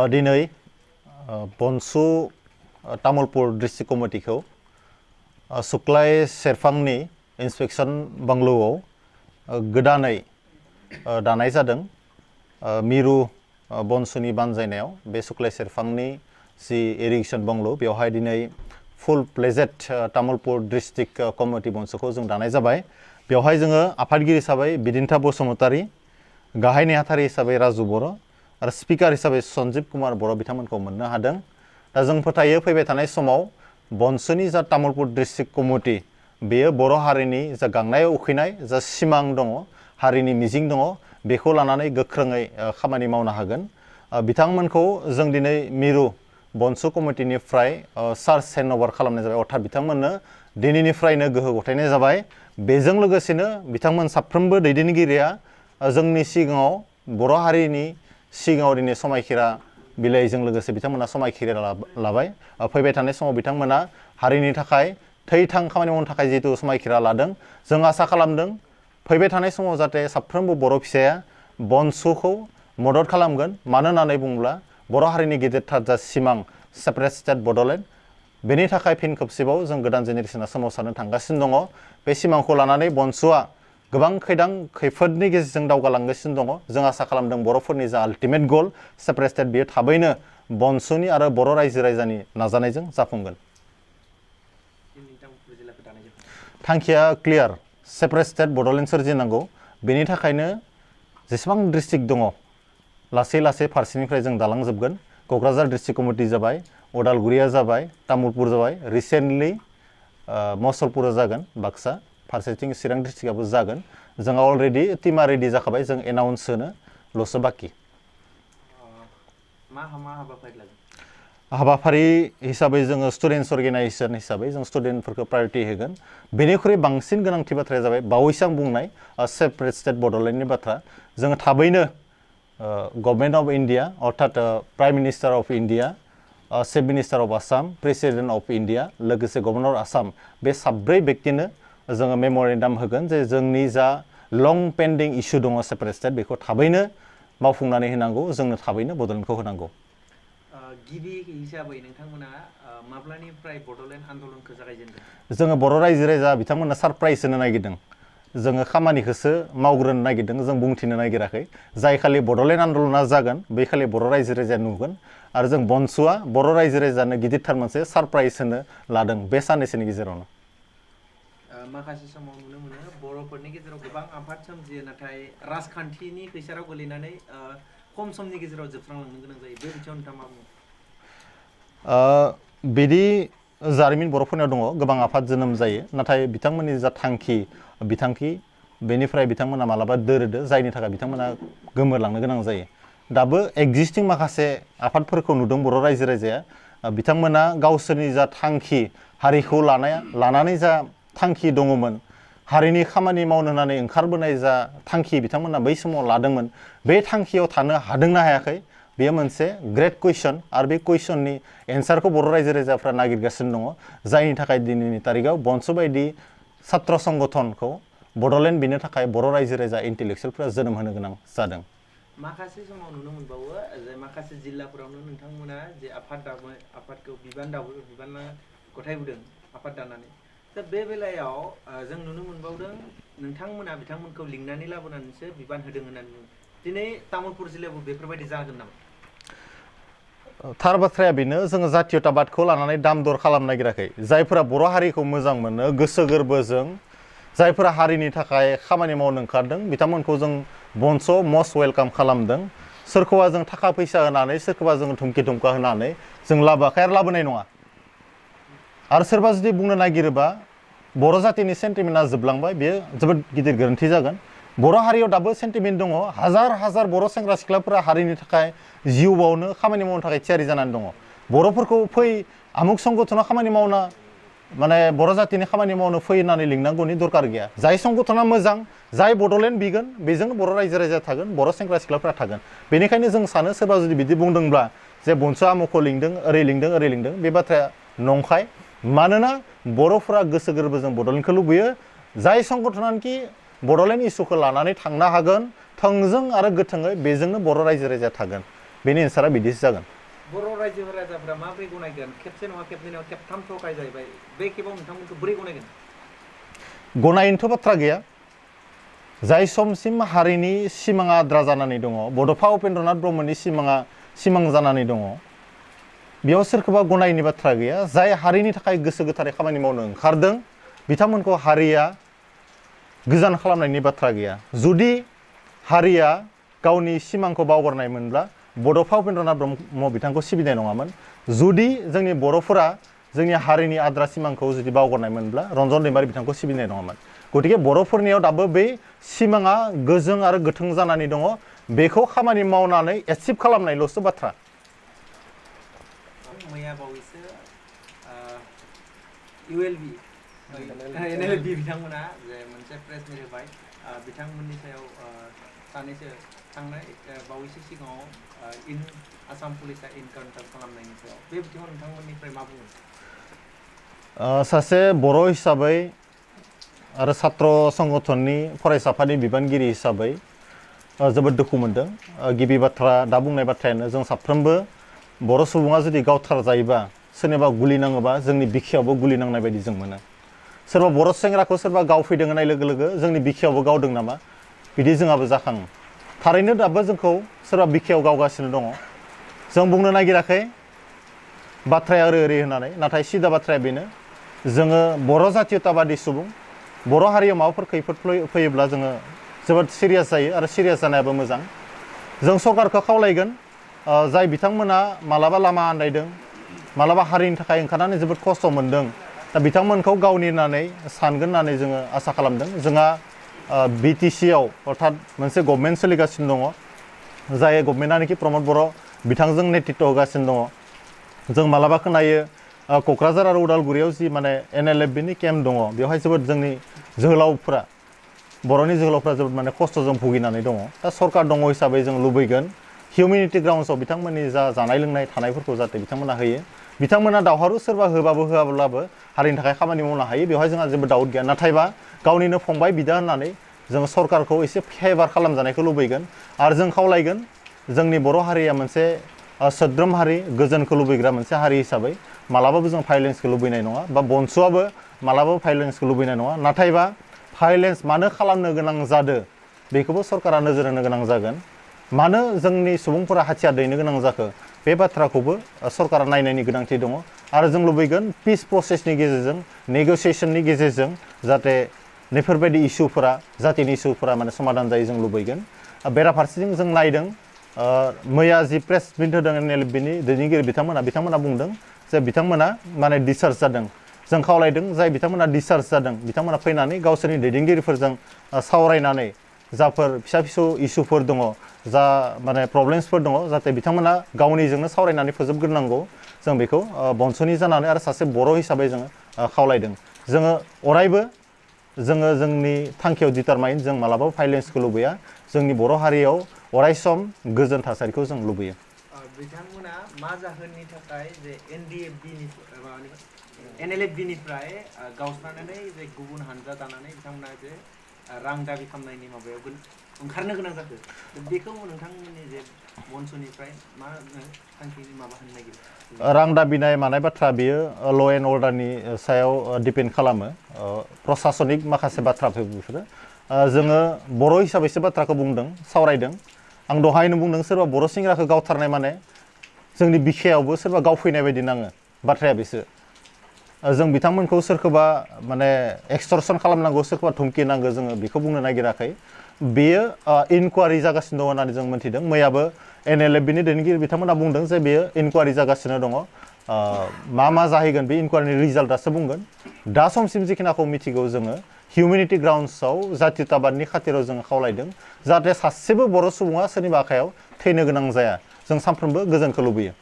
दिनै बनसु Tamulpur district कमिटिखौ सुक्लाय सेरफांनि inspection बांग्लौआव गोदानै दानाय जादों। मिरु बनसुनि बानजायनायाव बे सुक्लाय सेरफांनि जि इरिगेशन बांग्लौ बेवहाय दिनै फुल प्लेजेड तामुलपुर डिस्ट्रिक्ट कमिटि बनसुखौ जों दानाय जाबाय। बेवहाय जोङो आफादगिरि हिसाबै बिदिन्था बसुमतारी, गाहाय नेहाथारि हिसाबै राजु बर' आरो स्पिकार हिसाबै सन्जीब कुमार बर' बिथांमोनखौ मोननो हादों। दा जों फोथायो फैबाय थानाय समाव बनसुनि जा तामुलपुर डिस्ट्रिक्ट कमिटि बेयो बर' हारिनि जा गांनाय उखैनाय जा सिमां दङ, हारिनि मिजिं दङ, बेखौ लानानै गोख्रोङै खामानि मावनो हागोन। बिथांमोनखौ जों दिनै मिरु बनसु कमिटिनिफ्राय चार्ज हेन्ड अभार खालामनाय जाबाय, अर्थात बिथांमोननो दिनैनिफ्रायनो गोहो गथायनाय जाबाय। बेजों लोगोसेनो बिथांमोन साफ्रोमबो दैदेनगिरिया जोंनि सिगाङाव बर' हारिनि सिगाङाव दिनै समायखिरा बिलाइजों लोगोसे बिथांमोना समायखिरा लाबाय। फैबाय थानाय समाव बिथांमोना हारिनि थाखाय थै-थां खामानि मावनो थाखाय जिहेतु समायखिरा लादों, जों आसा खालामदों फैबाय थानाय समाव जाहाथे साफ्रोमबो बर' फिसाया बनसुखौ मदद खालामगोन। मानो होननानै बुङोब्ला बर' हारिनि गेदेरथार जा सिमां सेपारेट स्टेट बड'लेण्ड, बेनि थाखाय फिन खेबसेबाव जों गोदान जेनेरेसना सोमावसारनो थांगासिनो दङ। बे सिमांखौ लानानै बनसुआ गोबां खैफोदनि गेजेरजों दावगालांगासिनो दङ। जों आसा खालामदों बर'फोरनि जा आल्टिमेट गल सेपारेट स्टेट बेयो थाबैनो बनसुनि आरो बर' रायजो राजानि नाजानायजों जाफुंगोन। थांखिया क्लियार, सेपारेट स्टेट बड'लेण्ड सोरजिनांगौ। बेनि थाखायनो जेसेबां डिस्ट्रिक्ट दङ लासै लासै फारसेनिफ्राय जों दालांजोबगोन। क'क्राझार डिस्ट्रिक्ट कमिटि जाबाय, उदालगुरिया जाबाय, तामुलपुर जाबाय, रिसेन्टलि मसलपुरा जागोन, बाक्सा, फारसेथिं चिरां डिस्ट्रिक्टआबो जागोन। जोंहा अलरेडि टिमा रेडि जाखाबाय, जों एनाउन्स होनोल'सो बाखि। हाबाफारि हिसाबै जोङो स्टुडेन्टस अर्गेनाइजेसन हिसाबै जों स्टुडेन्टफोरखौ प्रायरिटि होगोन। बेनिख्रुइ बांसिन गोनांथि बाथ्राया जाबाय बावैसो आं बुंनाय सेपारेट स्टेट बड'लेण्डनि बाथ्रा। जोङो थाबैनो गभर्नमेन्ट अफ इन्डिया अर्थात prime minister of India, chief minister of Assam, president of India, लोगोसे गभर्नर आसाम, बे साब्रै व्यक्तिनो जोङो मेम'रेन्डाम होगोन जे जोंनि जा लं पेन्डिं इस्यु दङ सेपारेट स्टेट, बेखौ थाबैनो मावफुंनानै होनांगौ, जोंनो थाबैनो बड'लेण्डखौ होनांगौ। गिबि हिसाबै नोंथांमोना माब्लानिफ्राय बड'लेण्ड आन्दलनखौ जागायजेनदों? जोङो बर' रायजो राजा बिथांमोना सारप्राइज होनो नागिरदों। जोङो खामानिखौसो मावग्रोनो नागिरदों, जों बुंथिनो नागिराखै। जाय खालि बड'लेण्ड आन्दलना जागोन बै खालि बर' रायजो राजाया नुगोन। आरो जों बनसुआ बर' रायजो राजानो गिदिरथार मोनसे सारप्राइज होनो लादों बे साननैसोनि गेजेरावनो। माखासे समाव नुनो मोनो बर'फोरनि गेजेराव गोबां आफाद सोमजियो, नाथाय राजखान्थिनि खैसाराव गोलैनानै खम समनि गेजेराव जोबस्रांलांनो गोनां जायो। बे बिथिङाव नोंथाङा मा बुङो? बिदि जारिमिन बर'फोरनियाव दङ, गोबां आफाद जोनोम जायो, नाथाय बिथांमोननि जा बिथांखि बेनिफ्राय बिथांमोना मालाबा दोरोदो, जायनि थाखाय बिथांमोना गोमोरलांनो गोनां जायो। दाबो एक्जिस्टिं माखासे आफादफोरखौ नुदों बर' रायजो राजाया। बिथांमोना गावसोरनि जा थांखि, हारिखौ लानानै जा थांखि दङमोन, हारिनि खामानि मावनो होननानै ओंखारबोनाय जा थांखि बिथांमोना बै समाव लादोंमोन, बे थांखियाव थानो हादोंना हायाखै बेयो मोनसे ग्रेट कुइसन। आरो बे कुइसननि एन्सारखौ बर' रायजो राजाफ्रा नागिरगासिनो दङ। जायनि थाखाय दिनैनि तारिखाव बनसु बायदि सात्र संगठनखौ बड'लेण्ड बिनो थाखाय बर' रायजो राजा इन्टेलेक्सुवेलफ्रा जोनोम होनो गोनां जादों। माखासे समाव नुनो मोनबावो जे माखासे जिल्लाफोरावनो नोंथांमोना जे आफादखौ बिबान गथायबोदों आफाद दानानै। दा बे बेलायाव जों नुनो मोनबावदों नोंथांमोना बिथांमोनखौ लिंनानै लाबोनानैसो बिबान होदों होननानै बुङो। दिनै तामुलपुर जिल्लायावबो बेफोरबायदि जागोन नामा? थार बाथ्राया बेनो, जोङो जातीयताबादखौ लानानै दाम दर खालामनो नागिराखै। जायफोरा बर' हारिखौ मोजां मोनो गोसो गोरबोजों, जायफोरा हारिनि थाखाय खामानि मावनो ओंखारदों, बिथांमोनखौ जों बनसुआव मस्ट वेलकाम खालामदों। सोरखौबा जों थाखा फैसा होनानै, सोरखौबा जों धुमखि धुमखा होनानै जों लाबोआखै आरो लाबोनाय नङा। आरो सोरबा जुदि बुंनो नागिरोबा बर' जातिनि सेन्टिमेन्टआ जोबलांबाय, बेयो जोबोद गिदिर गोरोन्थि जागोन। बर' हारियाव दाबो सेन्टिमेन्ट दङ। हाजार हाजार बर' सेंग्रा सिख्लाफोरा हारिनि थाखाय जिउ बावनो खामानि मावनो थाखाय थियारि जानानै दङ। बर'फोरखौ फै आमुक संगठनाव खामानि मावना बर' जातिनि खामानि मावनो फै होननानै लिंनांगौनि दरकार गैया। जाय संगठना मोजां, जाय बड'लेण्ड बिगोन, बेजोंनो बर' रायजो राजाया थागोन, बर' सेंग्रा सिख्लाफ्रा थागोन। बेनिखायनो जों सानो सोरबा जुदि बिदि बुंदोंब्ला जे बनसुआ आमुखौ लिंदों, ओरै लिंदों, बे बाथ्राया नंखाय। मानोना बर'फोरा गोसो गोरबोजों बड'लेण्डखौ लुबैयो। जाय संगठनानोखि बड'लेण्ड इस्युखौ लानानै थांनो हागोन थोंजों आरो गोथोङै, बेजोंनो बर' रायजो राजाया थागोन। बेनि एन्सारा बिदिसो जागोन। बर' रायजो राजाफोरा माबोरै गनायगोन खेबसे नङा खेबनै नङा खेबथाम थगाय जाहैबाय बे खेबाव नोंथांमोनखौ बोरै गनायगोन? गनायनोथ' बाथ्रा गैया। जाय समसिम हारिनि सिमाङा आद्रा जानानै दङ, बड'फा उपेन्द्रनाथ ब्रह्मनि सिमां जानानै दङ, बेयाव सोरखौबा गनायनि बाथ्रा गैया। जाय हारिनि थाखाय गोसो गोथारै खामानि मावनो ओंखारदों बिथांमोनखौ हारिया गोजान खालामनायनि बाथ्रा गैया। जुदि हारिया गावनि सिमांखौ बावगारनायमोनब्ला बड'फा उपेन्द्रनाथ ब्रह्म बिथांखौ सिबिनाय नङामोन। जुदि जोंनि बर'फोरा जोंनि हारिनि आद्रा सिमांखौ जुदि बावगारनायमोनब्ला रन्जन दैमारि बिथांखौ सिबिनाय नङामोन। गतिके बर'फोरनियाव दाबो बै सिमाङा गोजों आरो गोथों जानानै दङ। बेखौ खामानि मावनानै एचिभ खालामनायल'सो बाथ्रा। मैया बावैसो NLB बिथांमोना जे मोनसे प्रेस मिट होबाय बिथांमोननि सायाव सानैसो थांनाय बावैसो सिगाङाव आसाम पुलिसा इनकाउन्टार खालामनायनि सायाव बे बिथिङाव नोंथांमोननिफ्राय मा बुङो? सासे बर' हिसाबै आरो छात्र संगठननि फरायसा आफादनि बिबानगिरि हिसाबै जोबोद दुखु मोनदों। गिबि बाथ्रा दा बुंनाय बाथ्रायानो जों साफ्रोमबो बर' सुबुङा जुदि गावथार जायोबा सोरनिबा गुलि नाङोबा जोंनि बिखायावबो गुलि नांनाय बायदि जों मोनो। सोरबा बर' सेंग्राखौ सोरबा गावफैदों होननाय लोगो लोगो जोंनि बिखायावबो गावदों नामा बिदि जोंहाबो जाखाङो। थारैनो दाबो जोंखौ सोरबा बिखायाव गावगासिनो दङ। जों बुंनो नागिराखै बाथ्राया ओरै होननानै, नाथाय सिदा बाथ्राया बेनो जोङो बर' जातीयताबादि सुबुं, बर' हारियाव माबाफोर खैफोद फैयोब्ला जोङो जोबोद सिरियास जायो आरो सिरियास जानायाबो मोजां। जों सरकारखौ खावलायगोन जाय बिथांमोना मालाबा लामा आन्दायदों, मालाबा हारिनि थाखाय ओंखारनानै जोबोद खस्थ' मोनदों, दा बिथांमोनखौ गावनि होननानै सानगोन होननानै जोङो आसा खालामदों। जोंहा BTC-आव अर्थात मोनसे गभर्नमेन्ट सोलिगासिनो दङ, जाय गभर्नमेन्टआनोखि प्रमद बर' बिथांजों नेतृत्व होगासिनो दङ। जों मालाबा खोनायो क'क्राझार आरो उदालगुरियाव जि माने NLFB-नि केम्प दङ, बेवहाय जोबोद जोंनि जोहोलावफ्रा बर'नि जोहोलावफ्रा जोबोद माने खस्थ'जों भुगिनानै दङ। दा सरकार दङ हिसाबै जों लुबैगोन हिउमेनिटी ग्राउन्ड्सआव बिथांमोननि जा जानाय लोंनाय थानायफोरखौ जाहाथे बिथांमोना होयो। बिथांमोना दावहारु सोरबा होबाबो होआब्लाबो हारिनि थाखाय खामानि मावनो हायो, बेवहाय जोंहा जेबो डाउट गैया। नाथायबा गावनिनो फंबाय बिदा होननानै जोङो सरकारखौ एसे फेभार खालामजानायखौ लुबैगोन आरो जों खावलायगोन जोंनि बर' हारिया मोनसे सोद्रोम हारि, गोजोनखौ लुबैग्रा मोनसे हारि हिसाबै मालाबाबो जों भाइलेन्सखौ लुबैनाय नङा, बा बनसुआबो मालाबाबो भाइलेन्सखौ लुबैनाय नङा। नाथायबा भाइलेन्स मानो खालामनो गोनां जादों बेखौबो सरकारा नोजोर होनो गोनां जागोन। मानो जोंनि सुबुंफोरा हाथियार दैनो गोनां जाखो बे बाथ्राखौबो सरकारा नायनायनि गोनांथि दङ आरो जों लुबैगोन पिस प्रसेसनि गेजेरजों, नेगोसिएसननि गेजेरजों जाहाथे बेफोरबायदि इस्युफोरा, जातिनि इस्युफोरा माने समाधान जायो जों लुबैगोन। बेराफारसेथिं जों नायदों मैया जि प्रेस मिट होदों NLFB-नि दैदेनगिरि बिथांमोना बुंदों जे बिथांमोना माने डिसचार्ज जादों। जों खावलायदों जाय बिथांमोना डिसचार्ज जादों बिथांमोना फैनानै गावसोरनि दैदेनगिरिफोरजों सावरायनानै जाफोर फिसा फिसौ इस्युफोर दङ, जा माने प्रब्लेम्सफोर दङ, जाहाथे बिथांमोना गावनिजोंनो सावरायनानै फोजोबग्रोनांगौ। जों बेखौ बनसुनि जानानै आरो सासे बर' हिसाबै जोङो खावलायदों। जोङो अरायबो जोंनि थांखियाव डिटारमाइन, जों मालाबाबो भाइलेन्सखौ लुबैया। जोंनि बर' हारियाव अरायसम गोजोन थासारिखौ जों लुबैयो। बिथांमोना मा जाहोननि थाखाय जे NLFB-निफ्राय गावस्रानानै जे गुबुन हानजा दानानै बिथांमोना जे रां दाबि खालामनायनि माबायाव ओंखारनो गोनां जाखो, बेखौ नोंथांमोननि जे बनसुनिफ्राय मा थांखिनि माबा होनो नागिरो? रां दाबिनाय मानाय बाथ्रा बेयो ल' एन्ड अर्डारनि सायाव डिपेन्ड खालामो। प्रसासनिक माखासे बाथ्राफोर बेफोरो जोङो बर' हिसाबैसो बाथ्राखौ बुंदों, सावरायदों। आं दहायनो बुंदों सोरबा बर' सेंग्राखौ गावथारनाय माने जोंनि बिखायावबो सोरबा गावफैनाय बायदि नाङो, बाथ्राया बेसो। जों बिथांमोनखौ सोरखौबा माने एक्सटर्सन खालामनांगौ, सोरखौबा धुमखि नांगौ जोङो बेखौ बुंनो नागिराखै। बेयो इनकुवारि जागासिनो दङ होननानै जों मोन्थिदों। मैयाबो NLFB-नि दैदेनगिरि बिथांमोना बुंदों जे बेयो इनकुवारि जागासिनो दङ। मा जाहैगोन बे इनकुवारिनि रिजाल्टआसो बुंगोन। दा समसिम जिखिनाखौ मिथिगौ जोङो हिउमेनिटी ग्राउन्ड्सआव जातीयताबादनि खाथिराव जोङो खावलायदों जाहाथे सासेबो बर' सुबुङा सोरनिबा आखायाव थैनो गोनां जाया। जों सानफ्रोमबो गोजोनखौ लुबैयो।